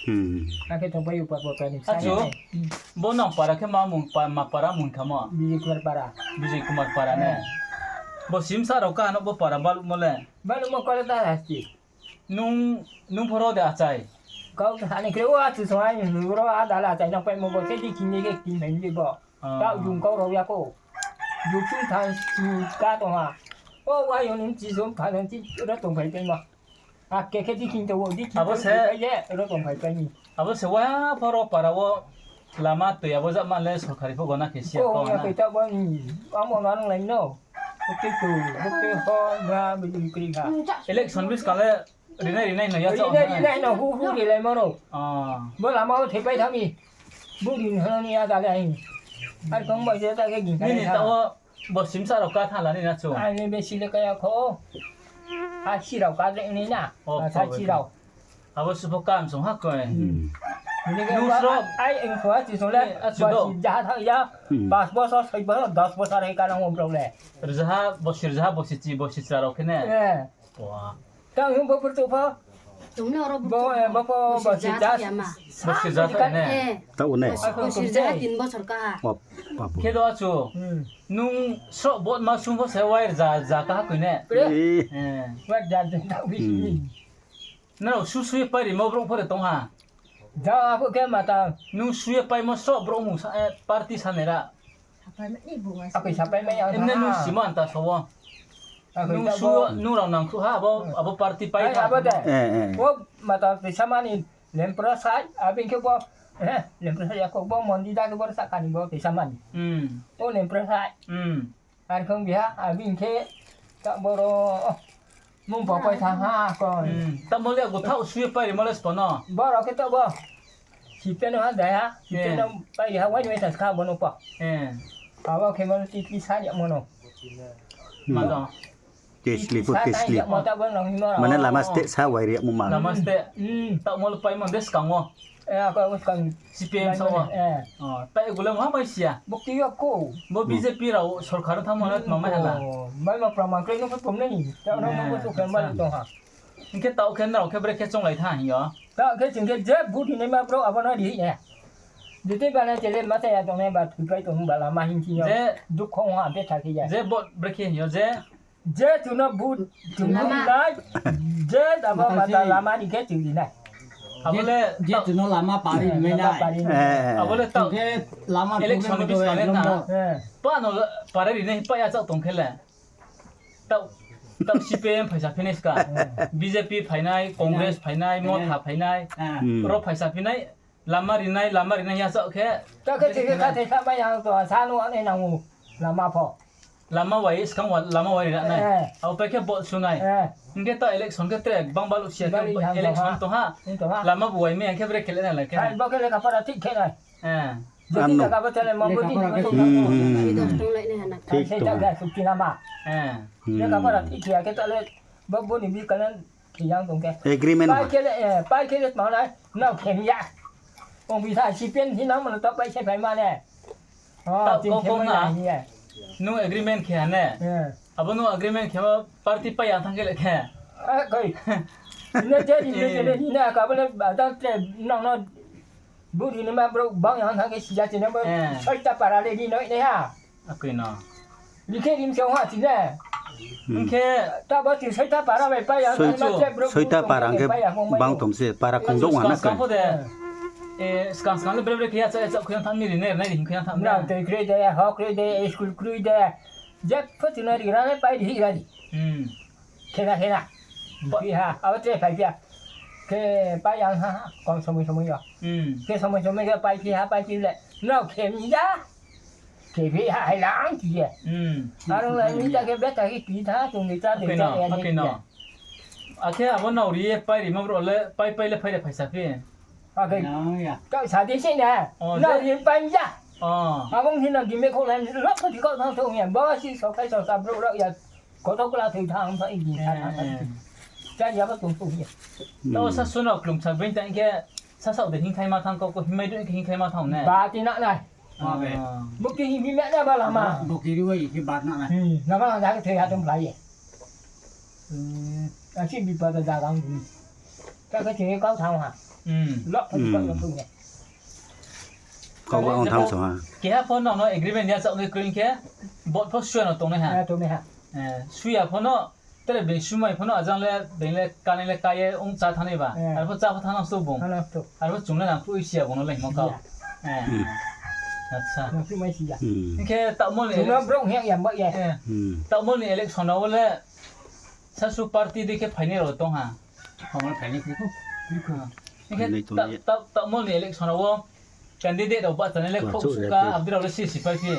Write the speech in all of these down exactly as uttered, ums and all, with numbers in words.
Hmm. Akhe tongpai upa pota ni. Achu, bo nang para khe ma mung pa-, ma para mung khamo? Bijay Kumar para. Bijay Kumar para ne. Bo simsa rao kha no bo para balumo le. Balumo kore ta hasti. Nung, nung phoro de achai. Kau ani kre o achu song ai nung ro ada la achai nang paimo bo se di kini khe kin bai ni bo. Ah. Tao jung kau rao ya ko. Jung sung than su ka tong ha. O wa yo nung chi sung pha nung chi ro tong bai bai ma. A ke khe di kin to wo di kin. Abo to se. Bai ye ro tong bai bai ni. Abo se wa phoro para wo lama tui abo jama le sorkari pho gona khe sia ko ko na. Khe ta bo ni. Amo na nung lai no. Bukti tu, bukti ho, ba, bukti kri kha. Election bis kale rinai rinai no ya chao. Rinai rinai no hu hu rilai mano. Ah. Bo lama o thepai thami. Bo rin hano ni ya dale ai. Ar kong ba je ta ke gin. Nini ta o bo simsa rao ka thala ni na chu. Ai ni besi le kaya kho. A si rao ka le ni na. Oh, a sa si rao. Abo supo kam song ha koi. Hmm. Nung sro. Ai, ang kho, chi song le. Eh, achu do. Bosi jaha thang ya. Hmm. Pas bosor, soi bosor, dos bosor hai ka nang om rao le. Rzaha, bosi rzaha, bosi chi, bosi chra rao khe ne. Eh. Wah. Tang hung bo pur tu pho. Tong ne oro bo, eh, bo pho, bosi jaha. Bosi jaha ne. Eh. Ta u ne. Bosi, bosi jaha tin bosor ka ha. Wah, babu. Khe do achu. Hmm. Nung sro bot ma sung pho se wai rza, rza ka ha koi ne. Eh. Eh. Wai rza, rza, ta u bi. Hmm. Nrao su su ye pai rimo brouh pho de tong ha. Ja, abo khe mata. Nung su ye paimo sroh brouh mung sa, eh, party sanai ra. Apai sapai mai ya. Emne nung simo anta so wo. Nung su, nung rao nangkhruh ha, abo, abo party pai ha. Abo de. Eh, eh. Bo mata toisa mani lempra sai, abing khe bo, eh, lempra sai ya kho bo mondi da khe bo sahka ni bo toisa mani. Hmm. O lempra sai. Hmm. Ar khong biha, abing khe, ta boro, mung bo pai thang ha, kon. Hmm, tamo le guthaoh su ye pai rimo le spo no. Boro khe ta bo. Sipe no ha, dai ha, sipe no pai ha, wai ni wai sa kha bo no pa. Eh. Abo khe mo titi sa ya mo no. Hmm. Ma do. Tesli pho tesli. Mane lama ste sa wai ri mo ma. Lama ste. Hmm. Ta mo le pai mo de skang wo. Eh, ako skang. C P M sa wo. Eh. Oh, ta e gulam ha mai sia. Bukti yo ko. Bo B J P rao sorkar thanngmo na tma mai hala. Mai ma praman kre no ko tom nai. Ta no no ko so khe mai tong ha. Hing khe tao khe nrao khe brekhe chonglai tha hing yo. Ta khe ching khe je vote hinai ma brouh abo no ri ya. Jete ba na chele ma cha ya tong nai ba thupai tong ba lama hing chi yo. Je dukho ha be tha khe ya. Je vote brekhe hing yo je. Je chuno bu, chuno nai, je dama mata lama ni khe ching di nai. Abo le je chuno lama pari nai nai. Eh. Abo le tao khe lama election ni bising le na. Eh. Pa no pare ri nai pa ya chao tong khe le. Tao, tao C P M phaisa phinai ska. Eh. B J P phainai, Congress phainai, Motha phainai. Eh. Hmm. Ro phaisa phinai. Lama rinai, lama rinai ya chao khe. Ta khe ching khe khathai sa mai ya to, sa no anai nang ou, lama pho. Lama wai, skang wa, lama wai ri nai. Eh. Abo pai khe vote sunai. Eh. Hing khe ta election khe tre bang baluh sia khe election tong ha. Tong ha. Lama bu wai mai ya khe brekhe le nai lai khe. Hai, bo khe lekha pora thik khe nai. Eh. Jodi ano. Jaga bo chale ma bo di. Lekha pora khe thik. Hmm, hmm, hmm. Thik tong ha. Jaga sukti lama. Eh. Hmm. Lekha pora thik khe ya khe ta le bo bo ni bi kalan Khe yang tong khe. Agreement pai khe le, eh, pai khe le tma nai, nrao khe ya. Ong bi sa C P M hi nang mano ta pai se pai ma ne. Oh, ta ting kau khe kau mai na. Nai ya. Nung agreement khe ha ne? Eh. Abo nung agreement khe ma party pai yang thanng khe le khe. Eh, koi. Ine je ri ne je ne hi na ka bo le ba ta te nang no. Buri ni ma brouh bang yang thanng khe si ya chini bo. Eh. Soita para le ri noi ne ha. Akoi no. Ri khe rim se ha chini. Hmm. Hing khe ta bo ti soita para bai pai ya. Soi-, soita para hing khe bang tong se para khongdouh wana skang khe. Skang pho de. Eh, skang skang le bre bre khe ya cha ya cha khe yang thanng mi ri ne ri nai ri hing khe yang thanng. Nang tei kroi de, ho kroi de, school kroi de. Je pho chini ri ra nai pai ri hi ra di. Hmm. Khena, khena. Ba- Phi ha, abo tre phai phi ha. Khe pai yang ha, ha, kom somoi somoi yo. Hmm. Khe somoi somoi khe pai phi ha, pai phi le. Nrao khe mi ya. Khe phi ha, hai lang ki ye. Hmm. Arung lai mi ta khe beta khe ki tha, tung ni ta, tung ta, ya, ya. Akhe abo nrao ri ye pai ri ma brouh le, pai pai le phai de phaisa phi. Akhe. Nang ya. Kau sa di si na. Oh, nrao ri pai mi ya. Oh. Abo hing na di me khou lai, lo kho di kau thang thou ya. Bo si so kai so sa brouh rao ya. Kotor kula thoi thang, thoi di thang, thang, thang. Eh. Chari abo tong tong ye. Tao sa sunrao klumsa being tang khe, sa sao de hingkhlai ma thanng kau, ko himai dun khe hingkhlai ma thanng ne. Ba ti na nai. Ah. Bo khe hing bi me na ba lama. Bo khe ri wai khe ba na nai. Hmm, lama lang ja khe thoi ha tong phlai ye. Hmm. Asi bipa da da gang. Ta khe thoi kau thang ha. Hmm. Lok pho Hmm. Kau ba ong tham sa ha. Keha pho no no agreement ya chak ni kring khe, vote pho suya no tongnai ha. Eh, tongnai ha. Eh, suya pho no, tere beng sumai pho no ajang le, beng le, kanai le, kaye, ong cha thanai ba. Eh. Arpho cha pho thanang sto bung. Thanang sto. Arpho chung le nang phui siya bung no le himo kau. Siya. Eh. Hmm. Acha. Nang phui mai siya. Hmm. Hingkhe taohmol ni Chung no elec-, brouh hing ya ba ye. Eh. Hmm. Taohmol ni election rao le, sasu party dei khe phainai rao tong ha. Hingkhe Phainai tong ta-, ye. Ta-, taohmol ni election rao wo candidate rao bahchanai le khrouh suh kha, abdi rao le si sipai phi.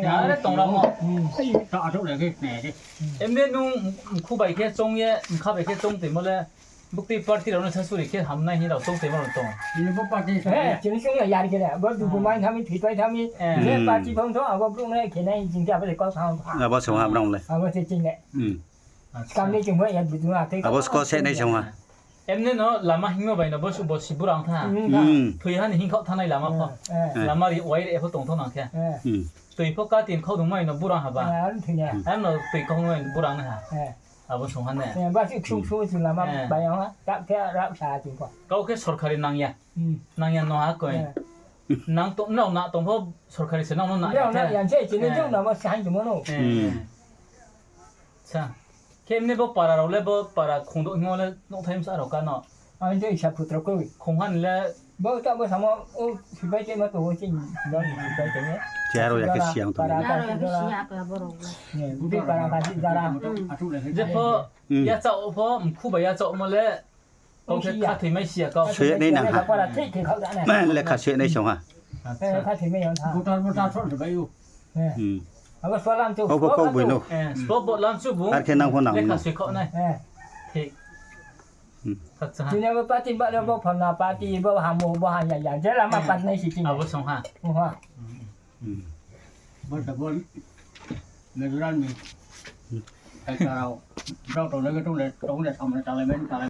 Are tong rao mo. Hmm. Emne nung mkhu bai khe choung ye, mkha bai khe choung toimo le, buktui party rao no sasuri khe hamnai hing rao choung toimo rao tong. Chini chung ya yar khe le, bo dugu mai thami, thoi pai thami, je party phang tho, abo brouh nai khe nai, ching khe abo le kau thang. Abo se ha brang le. Abo se ching le. Hmm. Skang ni chung bai ya dudu na tei. Abo sko se nai song ha. Emne no lama hingmo bai no bo su-, bo si burang tha. Hmm. Thoi ha ni hingkhaoh thanai lama pho. Eh. Lama ri wai re pho tong thong nang khe. Eh. Hmm. Toi pho katin khaoh dungmai no burang ha ba. Eh, ar thoi ya. Ar no toi khaoh dungmai no burang ha. Eh. Abo song ha ne. Eh, ba si ksung ksung si lama bai ha. Tak khe rak sa chung pho. Kau khe sorkari nang ya. Hmm. Nang ya no ha koi. Eh. Nang to, nrao na tong pho sorkari se nang no na ya khe. Nrao na ya se, chini jung na ma sai tongmo no. Eh. Hmm. Sa. Khe emne bo para rao le, bo para khongdouh hingmo le nouhthai msa rao ka no. Ang je isa putro koi. Khongha ni le. Bo ta bo samo, o, sipai te ma to, o, chini, sipai te ma. Charo ya khe siang to. Para ta Naro ya khe siang akla borok le. Ni, bukti para ka si jara. Hmm. Je pho, hmm, ya chao pho, mkhu bai ya chaomo le. Kau khe khathoi mai siya kau. Soi nai nang ha. Para thik thik khau da na. Lekha soi nai song ha. Acha. Eh, khathoi mai yang tha. Voter, voter song se bai o. Eh. Hmm. Abo spo lam chu. Kau bo kau boi no. Eh, spo bo lam chu bu. Ar khe nang pho nang lekha no. Soi khau nai. Eh. Thik. Hmm. Acha. Chini abo party ba le bo phalna party bo hamo bo hanya ya. Je lama party nai si chini. Abo song ha. O ha. Hmm. Hmm. Bo ta bo. Mezuran mi. Hmm. Kai karao. Brao tong le tong le tong le samne ta le men ta le.